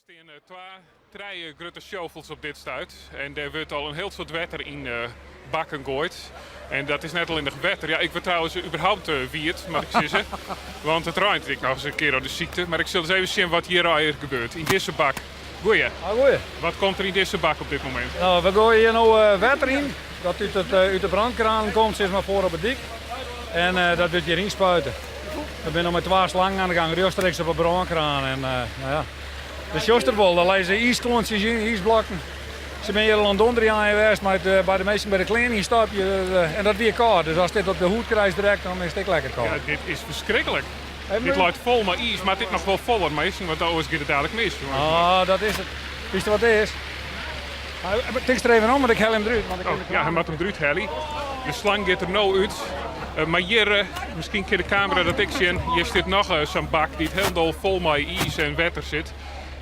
Der steane twa, trije grutte shovels op dit stuit en dêr wurdt al in hiel soad wetter yn bakken goaid. En dat is net allinnich wetter. Ja, ik wurd trouwens überhaupt wiet, moat ik sizze. Want it reint ek noch ris in kear op de sykte. Mar ik sil ris even sjen wat hjir allegear gebeurt yn dizze bak. Goeie. Ah, goeie. Wat komt der yn dizze bak op dit momint? No, we goaie hjir no wetter yn, dat út it, út de brânkranen komt, sis mar foar op de dyk. En dat wurdt hjir ynspuite. We binne no mei twa slangen oan de gang, rjochtstreeks op de brânkraan. En no ja, do sjochst it wol, der lizze iiskloantsjes yn, iisblokken. Se binne hjir al oan it donderjaaien west mei it by de minsken by de klean ynstopje. En dat wie kâld, dus ast dit op de hûd krijst direkt, dan is it ek lekker kâld. Ja, dit is ferskriklik. Dit leit fol mei iis, mar dit noch wol foller minsken, want oars giet it dadelijk mis. Ah, dat is it. Witst wat it is? Tinkst der even om, want ik hel him derút. Want ik oh, ja, hy moat him derút helje. De slang giet der no út. Uh, mar hjir, uh, miskien kin de kamera dat ek sjen, hjir stiet noch uh, sa'n bak dy't hielendal fol mei iis en wetter sit.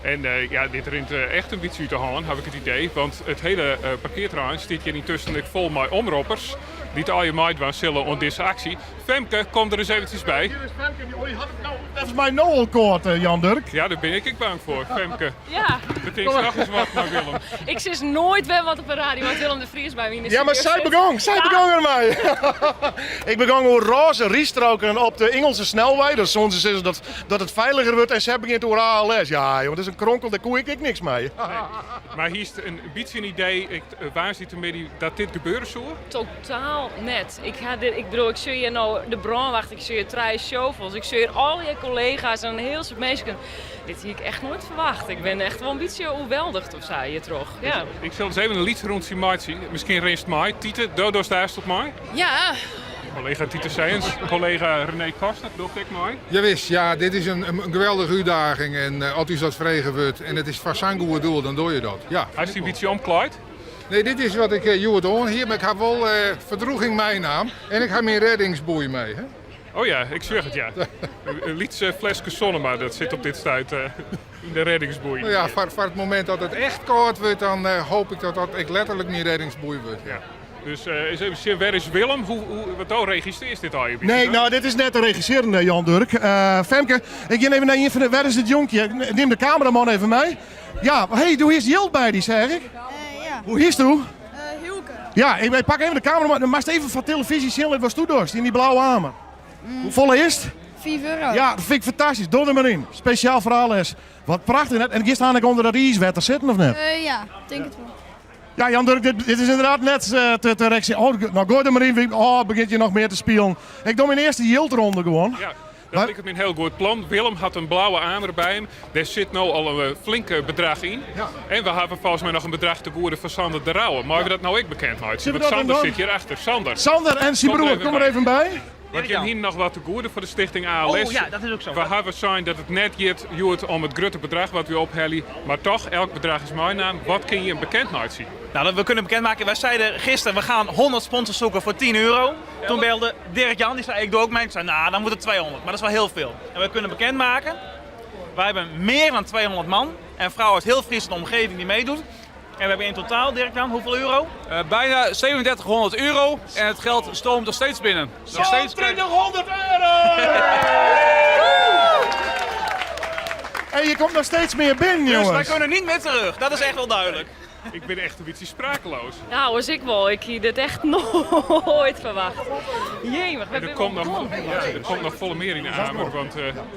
En ja, dit rint echt in bytsje út de hân, haw ik it idee. Want it hiele parkearterrein stiet hjir yntusken ek fol mei omroppers dy't allegear meidwaan sille oan dizze aksje. Femke, kom der ris eventsjes by. Hier is Femke. Oh, dy hat it no neffens my no al kâld, Jan Durk. Ja, dêr bin ik ek bang foar, Femke. Ja. Betink noch ris wat mei Willem. Ik sis noait wer wat op de radio as Willem de Vries by my yn de Ja, mar studio sy sit. begong, sy Ja. begong ermei. Ik begong oer rôze rystroken op de Ingelse snelwei. Dan soene se sizze dat, dat it feiliger wurdt en sy begjint oer ALS. Ja, jonge, dat is in kronkel, dêr koe ik ek niks mei. Mar hiest in bytsje in idee, ik, woansdeitemiddei, dat dit gebeure soe? Totaal net. Ik ha dit, ik bedoel, ik sjoch hjir no de brânwacht, ik sjoch hjir trije shovels, ik sjoch hjir al je kollega's en in hiel soad minsken. Dit hie ik echt noait ferwacht. Ik bin echt wol in bytsje oerweldigd of sa hjirtroch. Ja. Ik sil ris even in lyts rûntsje meitsje. Miskien rinst mei. Tite, do dochst earst op mei? Ja. Kollega Tite Sijens, kollega René Koster docht ek mei. Jawis, ja, dit is in, in geweldige útdaging en uh, as ús dat frege wurdt en it is foar sa'n goed doel, dan doe je dat. Ja. Hast dy in bytsje omklaaid? Nee, dit is wat ik hjoed oan hie, mar ik ha wol ferdrûging meinaam en ik ha myn rêdingsboei mei. Hè? Oh ja, ik sjoch it, ja. In lyts fleske Sonnema, dat sit op dit stuit yn de rêdingsboei. No ja, foar, foar it momint dat it echt kâld wurdt, dan hoop ik dat dat ek letterlik myn rêdingsboei wurdt. Ja. Dus ris even sjen, wêr is Willem? Hoe, hoe, want do regissearrest dit allegear? Nee, no, dit is net te regissearjen, Jan Durk. Femke, ik gean even nei ien fan de... Wêr is it jonkje? Nim de kameraman even mei. Ja, hey, do hiest jild by dy, seach ik. Ja. Hoe hiest do? Hielke. Ja, ik pak even de kameraman. Moatst even foar telefyzje sjen litte watsto dochst yn dy blauwe amer. Hoefolle is it? 5 euro. Ja, dat fyn ik fantastysk. Doch der mar yn. Spesjaal foar ALS. Wat prachtich net. En giest aanlik ûnder dat iiswetter sitten of net? Ja, tink it wol. Ja, Jan Durk, dit, dit is ynderdaad net te, te regissearjen. Oh, no goai der mar yn. Oh, begjint hjir noch mear te spyljen. Ik doch myn earste jildronde gewoan. Ja, dat liket my in hiel goed plan. Willem hat in blauwe amer by him. Dêr sit no al in flink bedrach yn. Ja. En we hawwe folgens my noch in bedrach te goede fan Sander de Rouwe. Meie we dat no ek bekend meitsje? Sille we Want dat Sander dan sit hjir achter. Sander. Sander en syn Kom der broer, even kom der by. even by. Want jim hienen noch wat te goede foar de stichting ALS. Oh ja, dat is ook zo. We hawwe sein dat it net giet hjoed om it grutte bedrach wat wy ophelje, mar toch, elk bedrach is meinaam. Wat kinne jim bekend meitsje? Nou, we kunnen bekendmaken. Wij zeiden gisteren, we gaan 100 sponsors zoeken voor 10 euro. Toen belde Dirk Jan, die zei ik doe ook mee. Ik zei, nou, dan moet het 200. Maar dat is wel heel veel. En we kunnen bekendmaken, wij hebben meer dan 200 man en vrouwen uit heel Friesland omgeving die meedoet. En we hebben in totaal, Dirk Jan, hoeveel euro? Bijna 3700 euro en het geld stroomt nog steeds binnen. Nog steeds 3700 euro! En je komt nog steeds meer binnen, Dus wij jongens. kunnen niet meer terug, dat is echt wel duidelijk. Ik bin echt in bytsje sprakeloas. Nou, as ik wol. Ik hie dit echt noait ferwachte. Jemich, En we der komt binne noch, wol ja, der komt noch folle mear yn de amer, want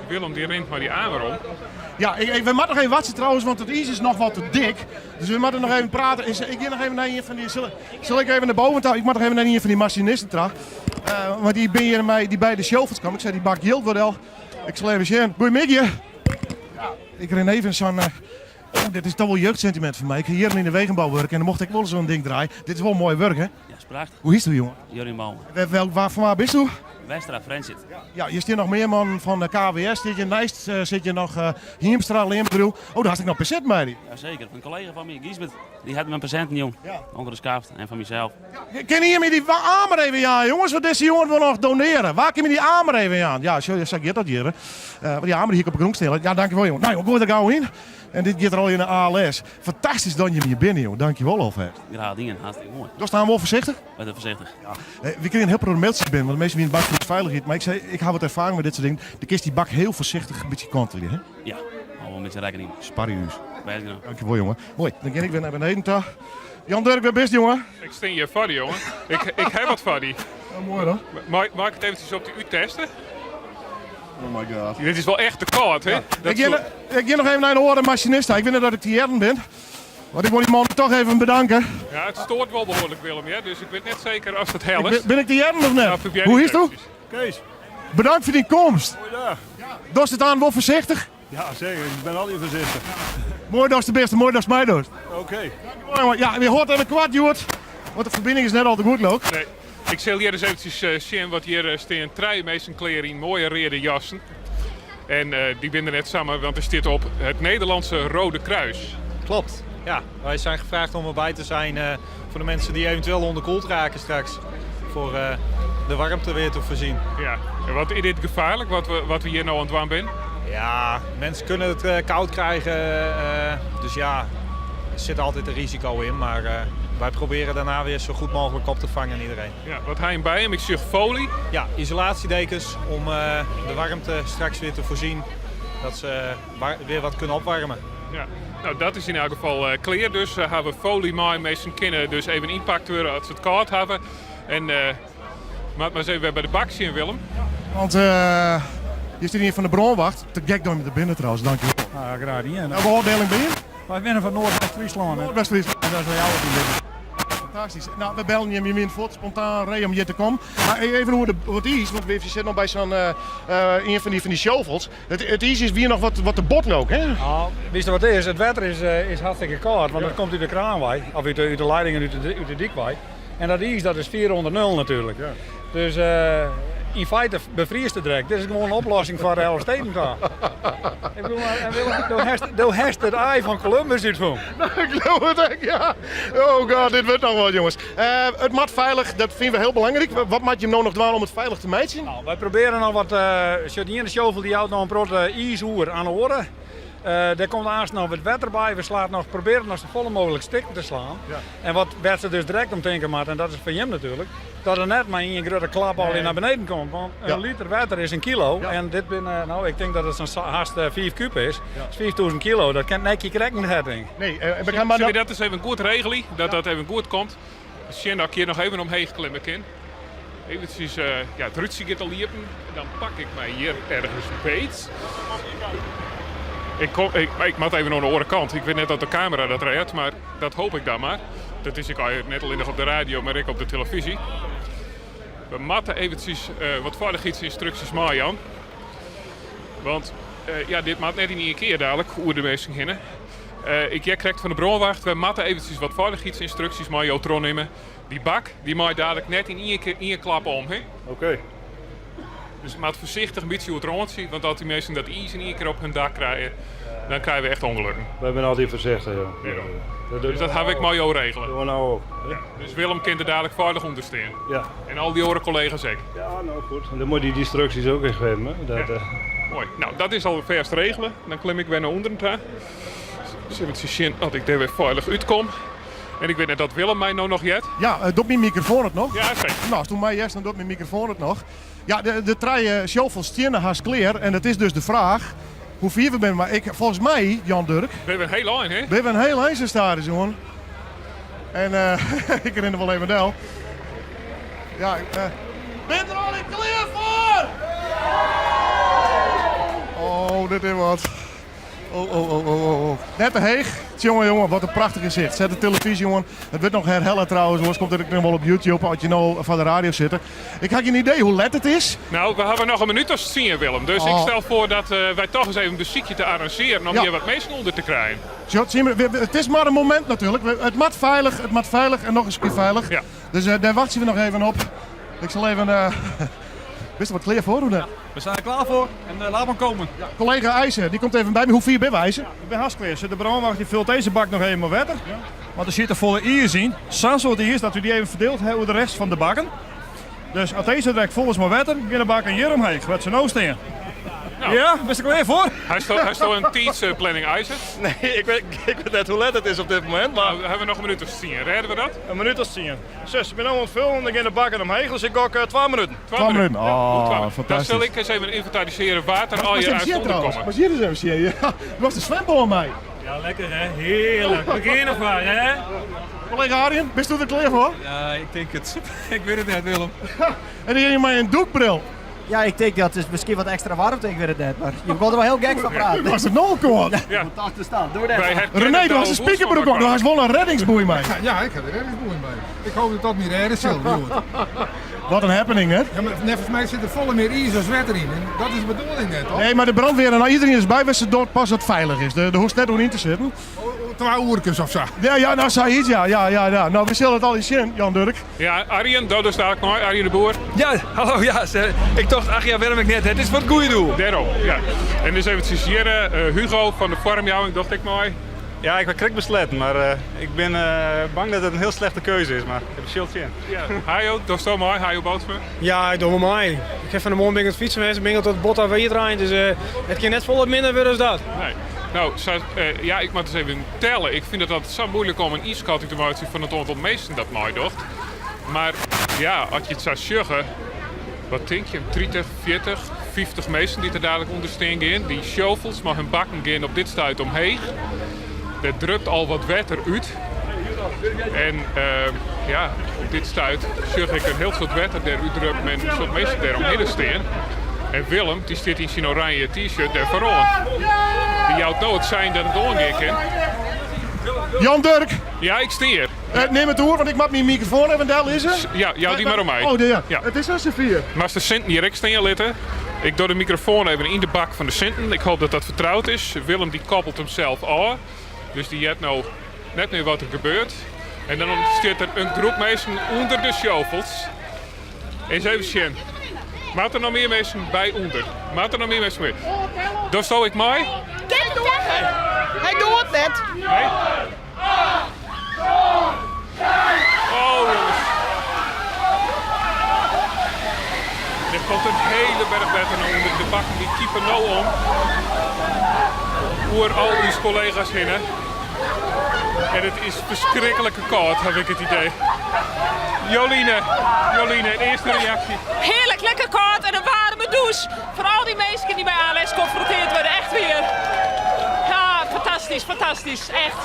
Willem dy rint mei dy amer om. Ja, ik, ik, we moatte noch even wachtsje trouwens, want it iis is noch wat te dik. Dus we moatte noch even prate. Is, ik gean noch even nei ien fan dy. Sil, sil ik even nei boven ta? Ik moat noch even nei ien fan dy masinisten ta. Want dy binne hjir mei dy beide shovels kaam. Ik sei dy bak jild wol del. Ik sil even sjen. Goeiemiddei. Ja, ik rin even sa'n. Oh, dit is toch wol jeugdsentimint foar my. Ik ha jierren yn de wegenbou wurke en dan mocht ik wol sa'n ding draaie. Dit is wol moai wurk, hè? Ja, is prachtich. Hoe hietsto, jonge? Jurjen Bouma. Wel, wel, waar, fan wa bisto? Westra, Frjentsjer. Ja, hjir stean noch mear mannen fan de KWS. Sit hjir neist sit hjir noch Hiemstra, leanbedriuw. Oh, dêr hast ek noch presint mei dy. Jaseker, fan in kollega fan my, Gysbert, dy hat my in presint jûn. Ja. Under de skaft en fan mysels. Ja. Kin ien my dy amer even jaan, jongens? Want dizze jongen wol noch donearje. Wa kin my dy amer even jaan? Ja, sjoch, sa giet dat hjir. Hè. Want dy amer hie ik op 'e grûn stean. Ja, dankjewol, jongen. Nou, jongen, goai der gau yn. En dit giet der al yn de ALS. Fantastysk dat jim hjir binne, jongen. Dankjewol alfêst. Graach dien, hartstikke moai. Dochst aanst wol foarsichtich? Better foarsichtich. Ja. We krigen in hiel protte mailtsjes binnen, want de minsken wiene bang foar de feilichheid. Mar ik sei, ik ha wat erfaring mei dit soart dingen. Do kinst dy bak hiel foarsichtich in bytsje kantelje, hè? Ja, al wol. wol in bytsje rekken yn. Sparje ús. Bêst genôch. Dankjewol jonge. Moai, dan gean ik wer nei beneden ta. Jan Durk, wêr bist jonge? Ik stean hjir foar dy jonge. Ik, ik ha wat foar dy. Oh, moai dan. Mei, mei ik it eventsjes op dy útteste? Oh my god. Dit is wol echt te kâld, hè? Ja. Ik gean, ik gean noch even nei in oare masinist ta. Ik wit net dat ik te hearren bin. Want ik wol dy man toch even bedanken. Ja, it stoart wol behoarlik, Willem, hear. Dus ik wit net seker oft it hellet. Bin ik te hearren of net? Ja, Hoe hietsto? Kees. Bedankt foar dyn komst. Goeiedag. Dochst it oan wol foarsichtich? Ja, seker. Ik bin altyd foarsichtich. Moai datst der bist en moai datst meidochst. Oké. Ja, we hâlde even koart hjoed, want de ferbining is net al te goed leau 'k. Nee. Ik sil hjir ris eventsjes eh, sjen wat hjir eh, stean. Trije minsken klear yn moaie reade jassen. En eh, dy binne der net samar, want der stiet op het Nederlandse Rode Kruis. Klopt, ja. Wij zijn gevraagd om erbij te zijn eh, voor de mensen die eventueel onderkoeld raken straks. Voor eh, de warmte weer te voorzien. Ja, en wat is dit gefaarlik, wat we, wat we hjir no oan it dwaan binne? Ja, mensen kunnen het eh, koud krijgen. eh, dus ja, er zit altijd een risico in. Maar eh, wij proberen daarna weer zo goed mogelijk op te vangen iedereen. Ja, wat ha jim by jim? Ik sjoch foly. Ja, isolatiedekens om eh, de warmte straks weer te voorzien. Dat ze eh, war- weer wat kunnen opwarmen. Ja, no dat is yn elk gefal eh, klear. Dus uh, hawwe we foly mei. Minsken kinne dus even ynpakt wurde as se it kâld hawwe. En uh, moat mar ris even wer by de bak sjen, Willem. Want uh, hjir stiet ien fan de brânwacht. Te gek dat jim der binne trouwens, dankjewol. Nou, graach dien. Welke ôfdieling binne jim? Wy binne fan Noardwest-Fryslân. Noardwest-Fryslân. En dat is Ljouwert yn dit. Fantastysk. No, we bellen jim, jim wiene fuort spontaan ree om hjir te kommen. Mar even oer, de, oer it iis, want we sitte noch by sa'n uh, uh, ien fan dy, fan dy shovels. It, it iis is wie noch wat, wat te bot ook, hè? No, witst wat it is? It wetter is, eh, is hartstikke kâld, want it komt út de kraan wei, of út de, út de leidingen út de, út de dyk wei. En dat iis dat is fier ûnder nul natuerlik. Dus uh, yn feite befriest it direkt. Dit is gewoan in oplossing foar de Elfstedentocht. Ik bedoel, en Willem, do hast, do hast it aai fan Columbus útfûn. Ik leau it ek, ja. Oh god, dit wurdt noch wat, jonges. Uh, it moat feilich, dat fine we hiel belangryk. Wat moatte jim no noch dwaan om it feilich te meitsjen? No, wy probearje noch wat, uh, sjoch, dy iene shovel dy jout noch in protte iis oer oan de oare. Uh, dêr komt aanst noch wat wetter by. We slaan noch, probearje noch safolle mooglik stikken te slaan. Ja. En wat wêr't se dus direkt om tinke moatte, en dat is foar jim natuerlik, dat it net mei ien grutte klap al nei beneden komt. Want in Ja. liter wetter is in kilo. Ja. En dit binne, no, ik tink dat it sa'n hast 5 kúb is. Dat is 5000 kilo. Dat kin net krekt net ding. Nee, uh, we gaan maar Sille we dat ris even goed regelje, dat dat even goed komt. Sjen oft ik hjir noch even omheech klimme kin. Eventsjes, uh, ja, it rútsje giet al iepen. Dan pak ik my hjir ergens beet. Ik, kom, ik, ik moat even oan de oare kant. Ik wit net oft de kamera dat rêdt, mar dat hoopje ik dan mar. Dat is ek net allinnich op de radio, mar ek op de telefyzje. We moatte eventsjes uh, wat feilichheidsynstruksjes meijaan. Want uh, ja, dit moat net yn ien kear dalik oer de minsken hinne. Uh, ik hear krekt fan de brânwacht, we moatte eventsjes wat feilichheidsynstruksjes mei jo trochnimme. Dy bak dy mei dalik net yn ien kear ien klap om. Hè? Oké. Dus it moat foarsichtich in bytsje oer it rântsje, want as dy minsken dat iis yn ien kear op hun dak krije, dan krije we echt ûngelokken. Wy binne altyd foarsichtich, ja. Ja. Dus dat ha ik mei jo regele. Doe no ook. Ja. Dus Willem kin der dalik feilich ûnder stean. Ja. En al dy oare kollega's ek. Ja, no goed. Dan moat dy ynstruksjes ek wer geven. Hè? Dat, Ja. uh... Moai. No, dat is al fêst regele. Dan klim ik wer nei ûnderen ta. Ris even sjen oft ik dêr wer feilich útkom. En ik wit net oft Willem my no noch heart. Ja, uh, docht myn mikrofoan it noch? Ja, seker. No, ast my hearst, dan docht myn mikrofoan it noch. Ja, de, de trije shovels steane hast klear. En it is dus de fraach hoe fier we binne. Mar ik, folgens my, Jan Durk... We binne hiel ein, hè? We binne hiel ein stadichoan, jongen. En uh, ik rin der wol even del. Ja, uh, bin der al klear foar? Oh, dit is wat. Oh, oh, oh, oh, oh. Net te heech. Jonge, jonge, wat in prachtich gesicht. Set de telefyzje oan. It wurdt noch werhelle trouwens, oars komt it ek noch wol op YouTube as je no foar de radio sitte. Ik ha gjin idee hoe let it is. No, we hawwe noch in minút as tsien, Willem. Dus Oh. ik stel foar dat uh, wy dochs ris even besykje te arranzjearjen om Ja. hjir wat minsken ûnder te krijen. Sjoch, it is mar in momint natuerlik. It moat feilich, it moat feilich en noch ris in kear feilich. Ja. Dus uh, dêr wachtsje we noch even op. Ik sil even. Uh, bist der wat klear foar? Hoe dan? We zijn er klaar voor en uh, laat maar komen. Ja, collega IJzer, dy komt even by my. Hoe fier binne wy, IJzer? Ik bin hast klear. De brânwacht dy fult dizze bak noch even mei wetter. Want der sit folle iis yn. Sa'n soad iis dat we dy even ferdield hawwe oer de rest fan de bakken. Dus as dizze direkt fol is mei wetter, geane de bakken hjir omheech, wêr't se no stean. Ja, bist der klear foar? Hasto in tiidsplanning, Eise? Nee, ik wit, ik wit net hoe let it is op dit momint, mar... Nou, hawwe we noch in minút as tsien. Rêde we dat? In minút as tsien. Sus, ik bin no oan it fullen, dan gean de bakken omheech, dus ik gok twa minuten. Twa minuten, oh, Dan fantastysk. sil ik ris even ynventarisearje wa't der Moatst allegear even uit sjen ûnder trouwens. komme. Moatst hjir ris even sjen. Ja, do hast de swembân mei. Ja, lekker hè? Heerlijk. We gean derfoar hè? Kollega Arjen, bist do der klear foar? Ja, ik tink it. Ik wit it net, Willem. En hjir mei in dûkbril. Ja, ik tink dat is miskien wat ekstra waarmte, ik wit it net. Mar je komt der wol hiel gek fan praten. Do hast it no al Ja. Fantastysk staan. Doe net. René, do hast in spikerbroek oan. Do hast wol in reddingsboei mei. Ja, ik ha de reddingsboei mei. Ik hoop dat dat my rêde sil, hjoed. Wat in happening, hè? Ja, mar neffens my sit der folle mear iis as wetter yn. En dat is de bedoeling net, toch? Nee, mar de brandweer en iedereen is by, se docht pas as it feilich is. Dêr hoechst net oer yn te sitten. Twa oerkes of sa. Ja, ja, nou sayts, ja, ja, ja, ja. Nou, we sille it al sjen, Jan Durk. Ja, Arjen, dat is daar mei, Arjen de Boer. Ja, hallo, ja. Ik tocht, ach ja, wêrom ek net? It is foar it goede doel. Dêrom, ja. En dus eventsjes hjir, Hugo fan de foarmjouwing docht ek mei. Ja, ik ha krekt besletten, mar ik bin bang dat it in hiel slechte keuze is, mar ik sil it sjen. Ja, Hajo, dochsto mei, Hajo Bootsma? Ja, ik doch wol mei. Ik ha fan 'e moarn bin ik oan it fytsen west, bin ik al tot bot af reind, dus it kin net folle minder wurde as dat. Nee. No, sa, ja, ik moat ris even telle. Ik fyn it altyd sa muoilik om in ynskatting te meitsjen fan it oantal minsken dat meidocht. Mar ja, as je it sa sjogge, wat tink je, 30, 40, 50 minsken dy't der dalik ûnder stean gean. Dy shovels mei hun bakken gean op dit stuit omheech. Der drupt al wat wetter út. En ja, op dit stuit sjoch ik in hiel soad wetter dêr útdruppen en in soad minsken dêr omhinne stean. En Willem, dy stiet yn syn oranje T-shirt dêr foaroan. Dy jout no it sein dat it oangean kin. Jan Durk! Ja, ik stean hjir. Nim it oer, want ik moat myn mikrofoan even dellizze. Ja, jou dy mar oan my. Oh, ja. It is al safier. Moatst de sinten hjir ek stean litte. Ik doch de mikrofoan even yn de bak fan de sinten. Ik hoop dat dat fertroud is. Willem dy koppelt himsels ôf. Dus dy heart no net mear wat der gebeurt. En dan stiet der in groep minsken ûnder de shovels. Eens even sjen. Moat der noch mear minsken by ûnder? Moat der noch mear minsken by? Dochsto ek mei? Hy docht it net. Nee? Oh jongens. Der komt in hiele berch wetter nei ûnder. De bakken dy kipe no om. Oer al ús kollega's hinne. En it is ferskriklik kâld, haw ik it idee. Joline, Joline, in earste reaksje. Hearlik, lekker kâld en in waarme dûs. Foar al dy minsken dy't mei ALS konfrontearre wurde, echt wier. Ja, fantastysk, fantastysk, echt.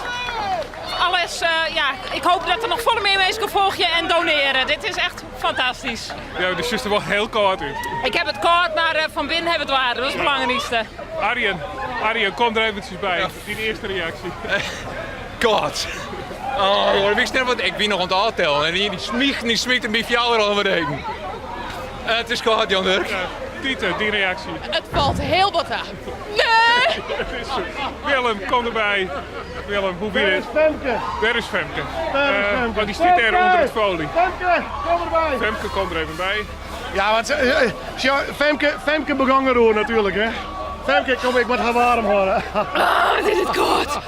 Alles, eh, ja, ik hoop dat der noch folle mear minsken folgje en donearje. Dit is echt fantastysk. Ja, do sjochst der wol hiel kâld út. Ik haw it kâld, mar eh, fan binnen haw it waarm. Dat is it belangrykste. Arjen, Arjen, kom der eventsjes by. Dyn earste reaksje. Kâld. Oh, ik wist net wat ik wie noch oan it ôftellen en dy smychten, dy smyt by fjouwer al reden. Eh, it is kâld, Jan Durk. Tiete, dyn reaksje. It falt hiel wat ta. Nee! Willem, kom derby. Willem, hoe wie Wêr dit? is Femke? Wêr is Femke? Wêr is Eh, Femke? want dy stiet dêr Femke! ûnder it foly. Femke, kom derby. Femke, kom der even by. Ja, want eh, sjoch, Femke, Femke begong deroer natuerlik, hè. Femke, kom, ik moat har waarm hâlde. Ah, wat is it kâld.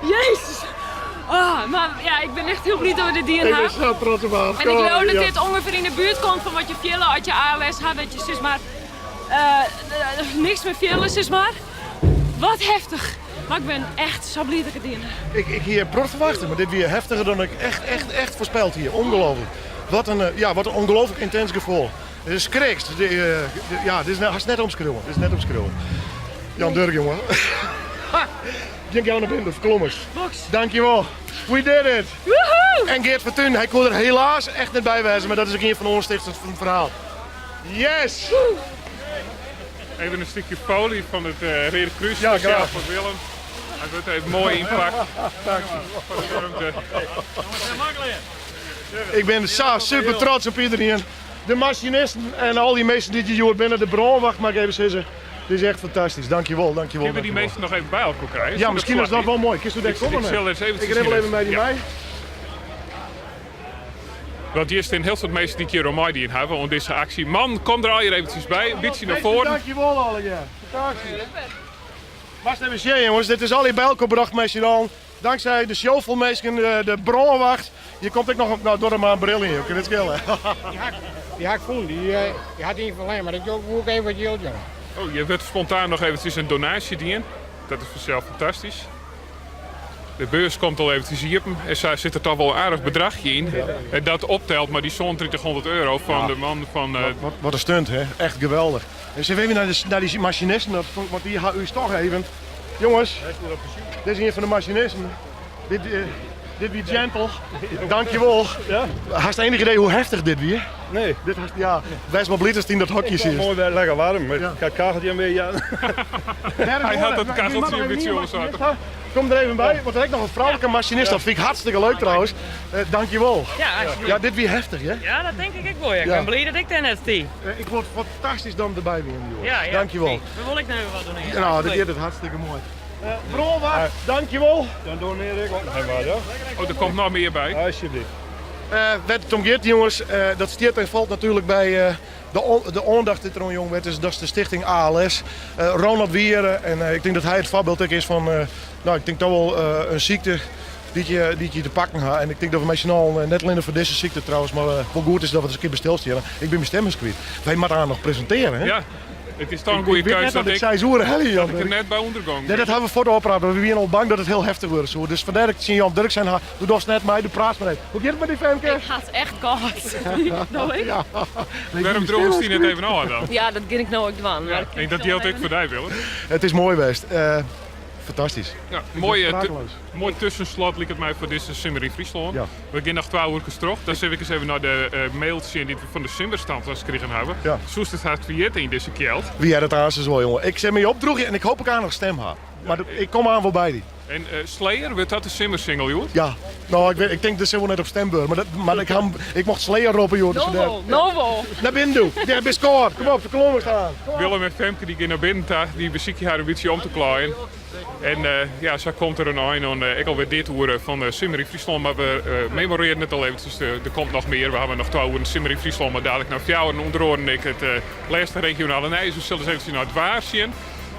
Jezus. Ah, mar ja, ik bin echt hiel bliid dat we dit dien Ik bin ha. sa trots op har. En ik leau dat Ja. dit ûngefear yn de buert komt fan wat je fiele as je ALS ha, dat je sis mar eh, niks mear fiele, sis mar. Wat heftich. Mar ik bin echt sa bliid dat ik it dien ha. Ik, ik hie in protte ferwachte, mar dit wie heftiger dan ik echt, echt, echt foarspeld hie. Ongelooflik. Wat in, eh, ja, wat in ongelooflik yntins gefoel. It is skrikst. De, eh, ja, dit is hast net omskriuwen. Dit is net omskriuwen. Jan Durk, jonge. Gean gau nei binnen, do ferklommest. Dankjewol. We did it. Woehoe! En Geert Fortuin, hy koe der helaas echt net by wêze, mar dat is ek ien fan de oanstichters fan it ferhaal. Yes! Even in stikje foly fan it eh, Reade Krús, Ja, spesjaal graach. foar Willem. Hy wurdt even moai ynpakt. Foar de warmte. Ik bin sa super trots op iedereen. De masinisten en al dy minsken dy't hjir hjoed binne, de brânwacht mag ik even sizze. Dit is echt fantastysk. Dankjewol, dankjewol. Kinne we dy dankjewol. minsken noch even by elkoar krije? Ja, miskien is dat wol moai. Kinsto dêr Ik, komme? ik sil ris even Ik rin wol even mei dy Ja. mei. Want hjir stean hiel soad minsken dy't hjir oan meidien hawwe oan dizze aksje. Man, kom der allegear eventsjes by. In bytsje nei foaren. Dankjewol allegear. Fantastysk. Moatst even sjen jongens, dit is allegear by elkoar brocht mei syn allen. Tanksij de shovelminsken, de, de brânwacht. Hjir komt ek noch, no doch der mar in bril yn, kin it skele. Dy ha ik fûn, dy, eh, dy hat ien ferlern, mar ik woe ek even wat jild, jonge. Oh, hjir wurdt spontaan noch eventsjes in donaasje dien. Dat is fansels fantastysk. De beurs komt al eventsjes iepen en sa sit der toch wol in aardich bedrachje yn. En dat optelt mei dy 3700 euro fan de man fan. Wat in stunt, hè? Echt geweldich. En se even nei dy masinisten, want dy ha ús toch even. Jonges, dit is ien fan de masinisten. Dit, dit wie gentle. Dankjewol. Hast enig idee hoe heftich dit wie? Nee. Dit hast, ja, wês mar bliid datst yn dat hokje sitst. Moai wer lekker warm. Ik ha it kacheltje in beetje aan. Hy hat it kacheltje in bytsje oanset. Kom der even by, want der is ek noch in froulike masinist. Dat fyn ik hartstikke leuk trouwens. Dankjewol. Ja, alsjeblieft. Ja, dit wie heftich, hè? Ja, dat tink ik ek wol. Ja. Ik Ja. bin bliid dat ik dêr net stie. Ik fûn it fantastysk dat jim derby wienen, jonges. Ja, ja, Dankjewol. We wol ik no even wat doen. Nou, dat giet it hartstikke moai. Brânwacht, dankjewol. Dan doneer ik ook nog even wat, hoor. Oh, der komt noch mear by. Alsjeblieft. Wêr't it om giet, jonges, dat stiet en falt natuerlik by de, de oandacht dy't der oan jûn wurdt, is, dat is de stichting ALS. Ronald Wiere, en ik tink dat hy it foarbyld ek is fan, no, ik tink toch wol in sykte dy't je, dy't je te pakken ha. En ik tink dat we mei syn allen, net allinnich foar dizze sykte trouwens, mar wol goed is dat we ris in kear by stilstean. Ik bin myn stim ris kwyt. Wy moatte har noch presintearje, hè? Ja, it is toch in goede Ik wit keus net dat dat ik ik, seis oere helje, dat Jan ik der net by ûndergong Nee, dat ha we fuort ôfpraat, want we wiene al bang dat it hiel heftich wurde soe. Dus fandêr dat ik tsjin Jan Durk sein ha, do dochst net mei, do praatst mar even. Hoe giet it mei dy Femke? Ik ha it echt kâld. No ek? Ja. Wêrom droechst dy net even ôf dan? Ja, dat gean ik no ek dwaan. Ja, en dat jildt ek foar dy, Willem. It is moai west. Fantastysk. Ja, Ik ben moai, sprakeloos. moai tuskenslot liket my foar dizze Simmer yn Fryslân. Ja. We gean noch twa oerkes troch. Dan sil ik ris even nei de mails sjen dy't we fan de Simmerstand krigen hawwe. Ja. Soest it hast ferjitte yn dizze kjeld. Wy hearre it aansens wol, jonge. Ik sil my opdroegje en ik hoop ik noch stim ha. Mar ik kom oan wol by dy. En Slayer, wurdt dat de simmersingle hjoed? Ja, no, ik, weet, ik tink dat sil wol net op stimd wurde, mar, dat, mar ik, ha, ik mocht Slayer roppe hjoed. Dus No wol, no wol. Nei binnen doe. Ja, bist kâld. Kom op, de kolommen staan. Willem en Femke dy gean nei binnen ta, dy besykje har in bytsje om te klaaien. En ja, sa komt der in ein oan ek alwer dit oere fan Simmer yn Fryslân. Mar we memorearren it al eventsjes, der komt noch mear. We hawwe noch twa oeren Simmer yn Fryslân, mar dalik nei fjouweren ûnder oaren ek it lêste regionale nijs. We sille ris eventsjes nei it waar sjen.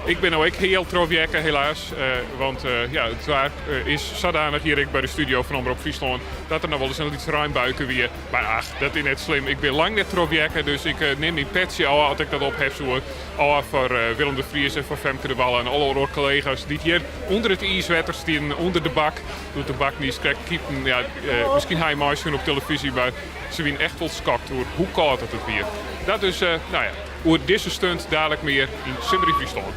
Ik bin no ek hiel trochwjekke helaas, want ja, it waar is sadanich hjir ek by de studio fan Omrop Fryslân dat der noch wolris in lyts reinbuike wie. Mar ach, dat is net slim. Ik bin lang net trochwjekke, dus ik nim myn petsje ôf as ik dat ophef soe. Ôf foar Willem de Vries en foar Femke de Walle en alle oare kollega's dy't hjir ûnder it iiswetter stienen, ûnder de bak. Doe't de bak niiskrekt kypten, ja, miskien ha je meisjoen op telefyzje, mar se wienen echt wol skokt oer hoe kâld dat it wie. Dat dus, no ja, oer dizze stunt dalik mear yn Simmer yn Fryslân.